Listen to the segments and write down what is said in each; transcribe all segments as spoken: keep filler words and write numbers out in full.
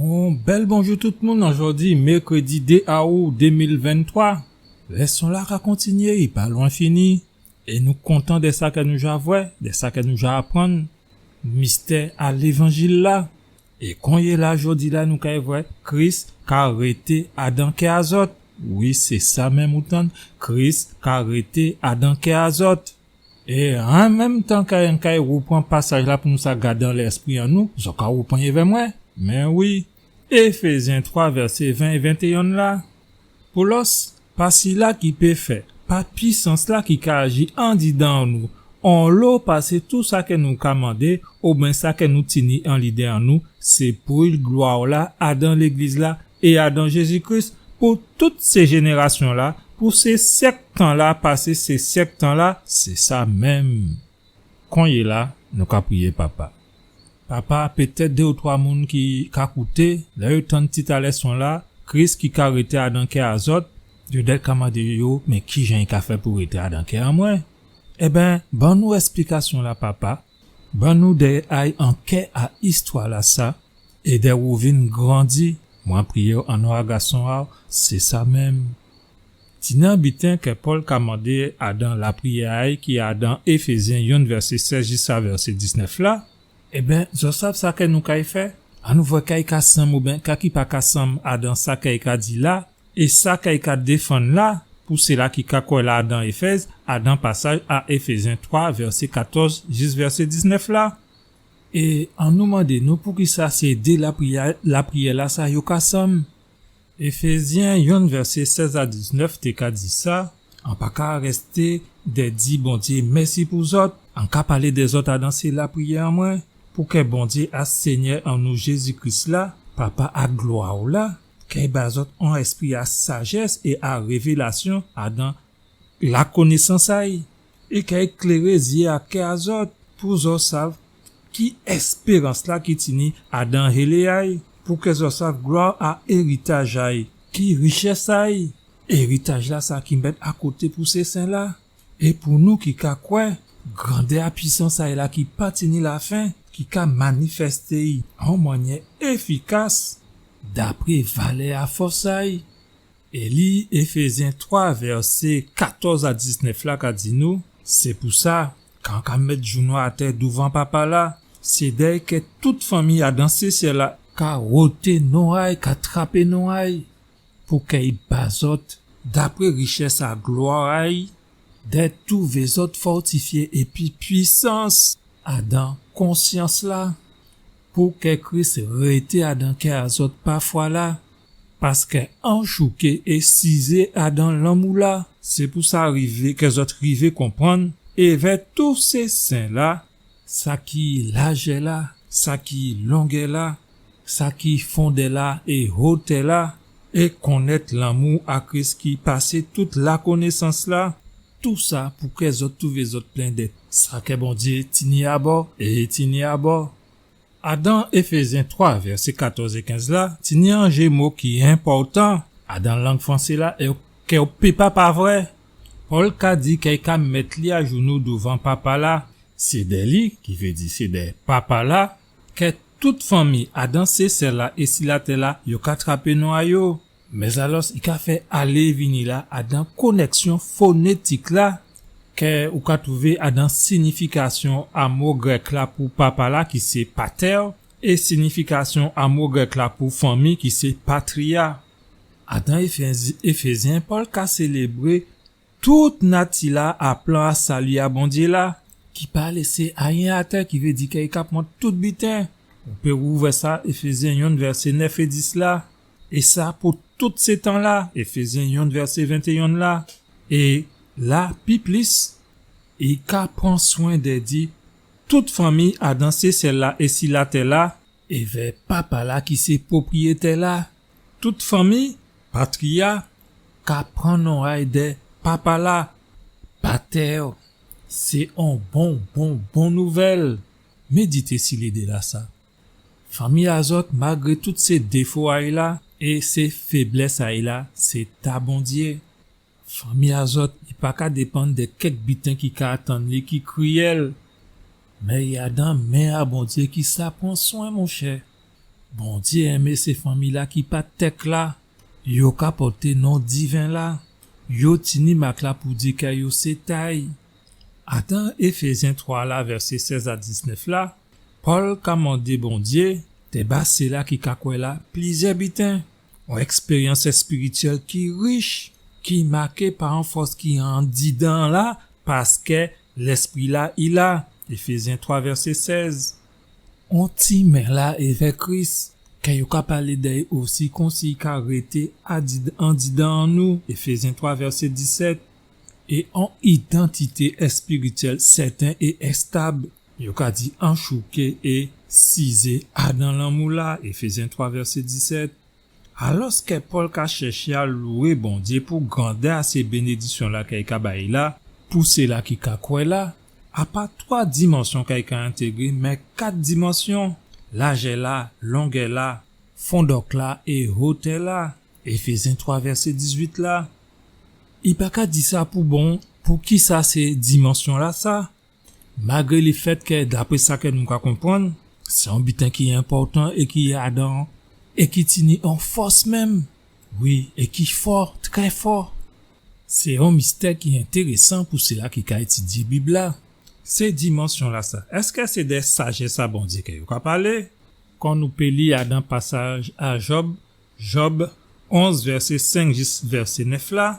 On bèl bonjou tout moun, an jòdi mèkrédi dé aou dé mil venntwa. Lèson-la ka kontinyé, i pa lwen fini. É nou kontan dè sa kè nou ja vwè, dè sa kè nou ja aprann, mistè a lévanjil-la. É konyéla, jòdi-la, nou kay vwè Kris ka rété adan kè a zòt. Wi, sé sa menm ou tann, Kris ka rété adan kè a zòt. É an menm tan kè an kay woupran pasaj-la pou nou sa gadé an lèspri an nou, zòt ka woupran'y èvè mwen. Mé wi, Éfézyen twa, vèsé ven é ventéyen la. Pou lòs, pa sila ki pé fè, pa pisans-la ki ka aji andidan an nou, onlo pasé tou sa kè nou ka mandé, oubyen sa kè nou tini an lidé an nou, sé pou glwa-la adan légliz-la é adan Jézi Kris, pou tout sé jénérasyon-la, pou sé syèk tan-la pasé sé syèk tan-la, sé sa menm. Konyéla, nou ka priyé Papa. Papa, pétèt dé ou twa moun ki ka kouté, lè yo tann tit a lèson-la, Kris ki ka rété adan kè a zòt, yo dèt ka mandé yo, mé kijan i ka fè pou rété adan kè an mwen? Ében, ban nou èsplikasyon-la, Papa. Ban nou dè ay an kè a istwa-lasa, é dè ou vin grandi. Mwen priyé an non a gason a'w, sé sa menm. Tini on biten kè Pòl ka mandé adan lapriyè a'y ki adan Éfézyen yonn vèsé sèz jis a vèsé diznèf la. Ében, zòt sav sa kè nou kay fè? Annou vwè kay ka sanm oubyen ka ki pa ka sanm adan sa kay ka di la, é sa kay ka défann la, pou sila ki ka kwè la adan Éfèz, adan pasaj a Éfézyen twa, vèsé katòz jis vèsé diznèf la. É annou mandé nou poukisa sé dé lapriyè, lapriyè-lasa yo ka sanm. Éfézyen yonn vèsé sèz a diznèf té ka di sa, an pa ka rèsté dè di Bondyé mèsi pou zòt, an ka palé dè zòt adan sé lapriyè an mwen, pou kè Bondyé a Sényè an nou Jézi Kris la, Papa a glwa la, kè i ba zòt on èspri a sajès é a révélasyon adan lakonésans a'y, é kè i kléré zyé a kè a zòt, pou zòt sav ki èspérans-la ki tini adan hélé a'y, pou kè zòt sav glwa a éritaj a'y, ki richès a'y, éritaj-lasa ki mèt akoté pou sé sen-la, é pou nou ki ka kwè, grandè a pwisans a'y la ki pa tini lafen, ki ka manifèsté'y an mannyè éfikas, dapré valè a fòs a'y. É li Éfézyen twa, vèsé katòz a diznèf la ka di nou, sé pou sa, kan an ka mèt jounou atè douvan Papa la, sé dè'y kè tout fanmi adan sé syèl la ka woté non a'y, ka trapé non a'y, pou kè i ba zòt, dapré richès a glwa a'y, dè touvé zòt fòtifyé épi pwisans adan konsyans la, pou kè Kris rété adan kè a zòt pa fwa la, paskè anchouké é sizé adan lanmou la, sé pou sa rivé kè zòt rivé konprann, èvè tout sé sen la, sa ki lajè la, sa ki longè la, sa ki fondè la é hotè la, é konnèt lanmou a Kris ki pasé tout lakonésans la, tousa pou kè zòt touvé zòt plen dè sa kè Bondyé tini abò é tini abò. Adan Éfézyen twa, vèsé katòz é kenz la, tini on jé mo ki enpòtan adan lang fransé la, é kè ou pé pa pa vwè. Pòl ka di kè i ka mèt li ajounou douvan Papa la, sé dè li, ki vé di sé dè Papa la, kè tout fanmi adan sé syèl la é si latè la, yo ka trapé non a yo. Mé alò, i ka fè alé-vini la adan konèksyon fonétik la, kè ou ka touvé adan sinifikasyon a mo grèk la pou papa la, ki sé patè, é sinifikasyon a mo grèk la pou fanmi, ki sé patria. Adan Éféz-, Éfézyen, Pòl ka sélébré tout nati la a plan a sali a Bondyé la, ki pa lésé ayen atè, ki vé di kè i ka pran tout biten. Ou pé wouvè sa, Éfézyen yonn, vèsé nèf é dis la. É sa pou tout sé tan la, Éfézyen yonn, vèsé ventéyonn la. É la, pi plis, i ka pran swen dè di tout fanmi adan sé syèl la é si latè la, èvè Papa la ki sé pwopriyétè la. Tout fanmi, patria, ka pran non a'y dè Papa la, patè. Sé on bon, bon, bon nouvèl. Médité si lidé-lasa. Fanmi a zòt, malgré tout sé défo a'y la é sé féblès a'y la, sé ta Bondyé. Fanmi a zòt, i pa ka dépann dè kèk biten ki ka atann li ki kriyèl. Mé i adan men a Bondyé ki sa pran swen, monchè. Bondyé enmé sé fanmi-la ki pa tèk-la. Yo ka pòté non diven-la. Yo tini mak-la pou di kè yo sé ta'y. Adan Éfézyen twa la, vèsé sèz a diznèf la, Pòl ka mandé Bondyé dè ba séla ki ka kwè la plizyè biten, on èkspéryans èspirityèl ki rich, ki maké pa on fòs ki andidan la, paskè Lèspri-la i la. Éfézyen twa, vèsé sèz. On timen la évè Kris, kè yo ka palé dè'y osi konsi i ka rété adi-, andidan an nou, Éfézyen twa, vèsé disèt, é on idantité èspirityèl sèten é èstab, yo ka di anchouké é sizé adan lanmou-la, Éfézyen twa, vèsé disèt. Alòskè Pòl ka chèché a lwé Bondyé pou grandè a sé bénédisyon-la kè i ka ba'y la, pou séla ki ka kwè la, a pa twa dimansyon kè i ka entégré, mé kat dimansyon, lajè-la, longè-la, fondòk-la é wotè-la, Éfézyen twa, vèsé dizuit la. I pa ka di sa pou bon, poukisa sé dimansyon-lasa? Malgré lèfèt kè, dapré sa kè nou ka konprann, sé on biten ki enpòtan é ki adan, é ki tini on fòs menm. Wi, é ki fò, trè fò. Sé on mistè ki entérésan pou séla ki ka étidyé Bib-la. Sé dimansyon-lasa, èskè sé dè sajès a Bondyé kè yo ka palé? Kon nou pé li adan pasaj a Jòb, Jòb onz, vèsé senk jis vèsé nèf la,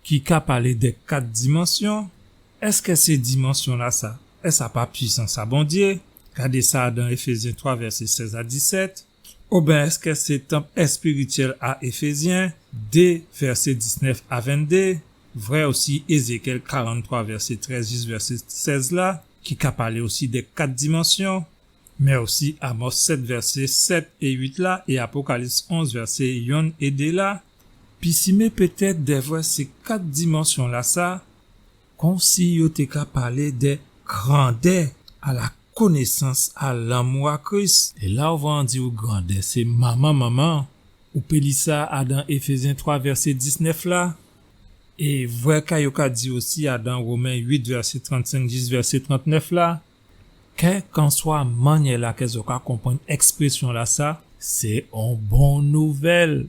ki ka palé dè kat dimansyon. Èskè sé dimansyon-lasa, èskè sa pa pwisans a Bondyé? Gadé sa dan Éfézyen twa, vèsé sèz a disèt. Oben èskè sé tanp èspirityèl a Éfézyen dé, vèsé diznèf a venndé, vrè osi Ézékyèl karanntwa, vèsé trèz jis vèsé sèz la, ki ka palé osi dè kat dimansyon? Mé osi Amòs sèt, vèsé sèt é uit la, é Apokalips onz, vèsé yonn é dé la, pisimé pétèt dè vwè sé kat dimansyon-lasa, konsi yo té ka palé dè grandè a la konésans a lanmou a Kris. É la ou vwè an di ou grandè, sé manman, manman. Ou pé li sa adan Éfézyen twa, vèsé diznèf la. É vwè ka yo ka di osi adan Women uit, vèsé trannsenk jis vèsé trantnèf la. Kèlkanswa mannyè-la kè zòt ka konprann èksprésyon-lasa, sé on bon nouvèl.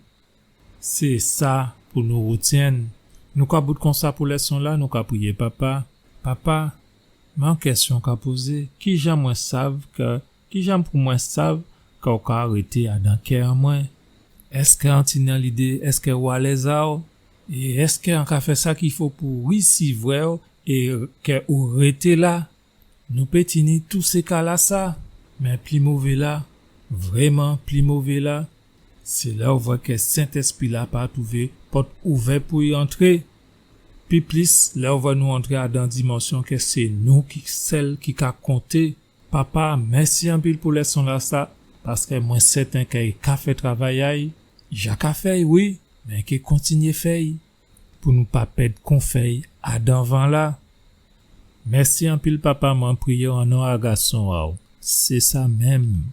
Sé sa pou nou rètyenn. Nou ka bout konsa pou lèson-la, nou ka priyé Papa. Papa, mé on kèsyon ka pozé, kijan mwen sav kè, kijan pou mwen sav kè ou ka rété adan kè an mwen? Èskè an tini on lidé, èskè ou alèz a ou? É èskè an ka fè sa ki fo pou risivwè ou é kè ou rété la? Nou pé tini tout sé ka-lasa, mé pli mové la, vréman pli mové la, sé lè ou vwè kè Sentèspri-la pa touvé pòt ouvè pou i antré. Pi plis, lè ou vwè nou antré adan dimansyon kè sé nou ki sèl ki ka konté. Papa, mèsi anpil pou lèson-lasa, paskè mwen sèten kè i ka fè travay a-y, i ja ka fè-y, wi, mé i ké kontinyé fè-y. Pou nou pa pèd konfè-y adan van-la. Mèsi anpil, Papa, mwen priyé an non a Gason a-w. Sé sa menm.